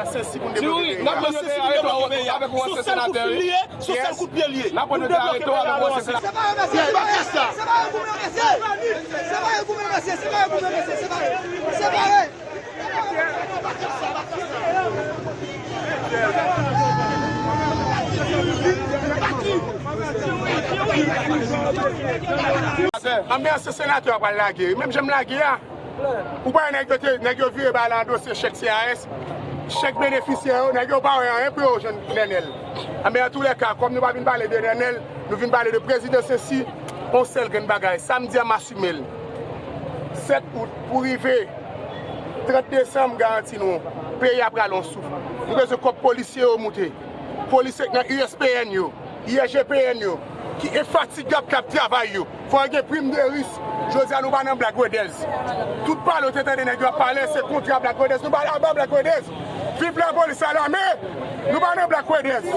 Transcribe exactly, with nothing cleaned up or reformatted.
Sensi pou n debloke peyi a. N ap mande yo te arete w avèk yon ansyen senatè, wi. Yes. N ap mande yo te arete w avèk yon ansyen senatè. Se pa yo mesye, se pa yo. Se pa yo goumen mesye. Se pa yo goumen mesye. Se pa yo goumen mesye. Se pa yo. Se pa yo. Anben, ansyen senatè a pral lage. Menm jan m lage a. Ou pa wè nèg yo te, nèg yo vire bay la nan dosye chèk C A S, chèk benefisyè yo, nèg yo pa wè anyen pou yo jwenn Nènèl. Anben, antoulèka, kòm nou pa vin pale de Nènèl, nou vin pale de prezidan Sensi, yon sèl grenn bagay. Samdi a m asime l. Sèt out pou rive trant desanm, m garanti nou, peyi a pral yon souf. Nou bezwen kòb polisye yo moute. Polisye k nan U S P N yo, I S G P N yo, ki enfatigab k ap travay yo. Fò yo gen prim de ris. Jodi a, nou pa nan Black Wednesday. Tout pale w te tande nèg yo ap pale, se kontra Black Wednesday. Nou pa la ba Black Wednesday. Viv lapolis, lame! Nou pa nan Black Wednesday.